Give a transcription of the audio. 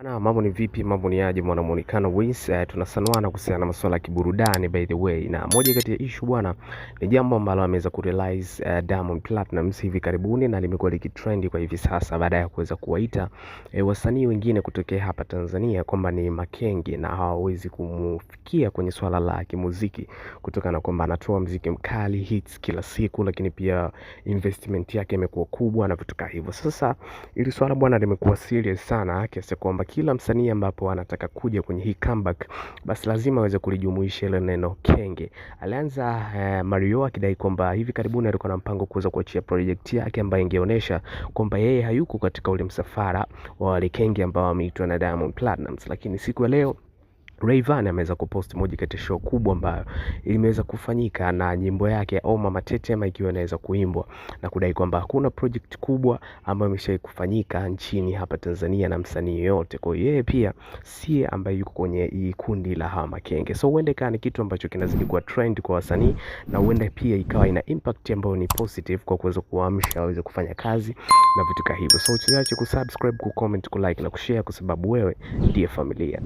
Na mambo ni vipi, mambo ni aje mwana muonekano Wins. Tunasanuana kuhusiana na masuala ya kiburudani by the way, na moja kati ya issue bwana ni jambo ambalo ameweza kurealize Diamond Platnumz hivi karibuni na limekuwa likitrend kwa hivi sasa baada ya kuweza kuwaita wasanii wengine kutokea hapa Tanzania kwamba ni makenge na hawawezi kumufikia kwenye swala la kimuziki kutokana na kwamba anatoa mziki mkali hits kila siku, lakini pia investment yake imekuwa kubwa na vitu kama hivyo. Sasa ili swala bwana limekuwa serious sana kiasi kwamba kila msanii ambapo anataka kuja kwenye hii comeback basi lazima aweze kulijumuisha ile neno kenge. Alianza Mario akidai kwamba hivi karibuni alikuwa na mpango kuweza kuachia project yake ambayo ingeonyesha kwamba yeye hayuko katika ule msafara wa wale kenge ambao wameitwa na Diamond Platnumz, lakini siku ya leo Rayvanny ameweza kupost moja kati ya show kubwa ambayo imeweza kufanyika na nyimbo yake ya Oh Mama Tetema ikiwa inaweza kuimbwa na kudai kwamba hakuna project kubwa ambayo imeshawahi kufanyika nchini hapa Tanzania na msanii yoyote. Kwa hiyo yeye pia si ambaye yuko kwenye hii kundi la hawa makenge. So huenda ikawa ni kitu ambacho kinazidi kuwa trend kwa wasanii na huenda pia ikawa ina impact ambayo ni positive kwa kuweza kuamsha waweze kufanya kazi na vitu kama hivyo. So usiache kusubscribe, kucomment, kulike na kushare kwa sababu wewe ndiye familia.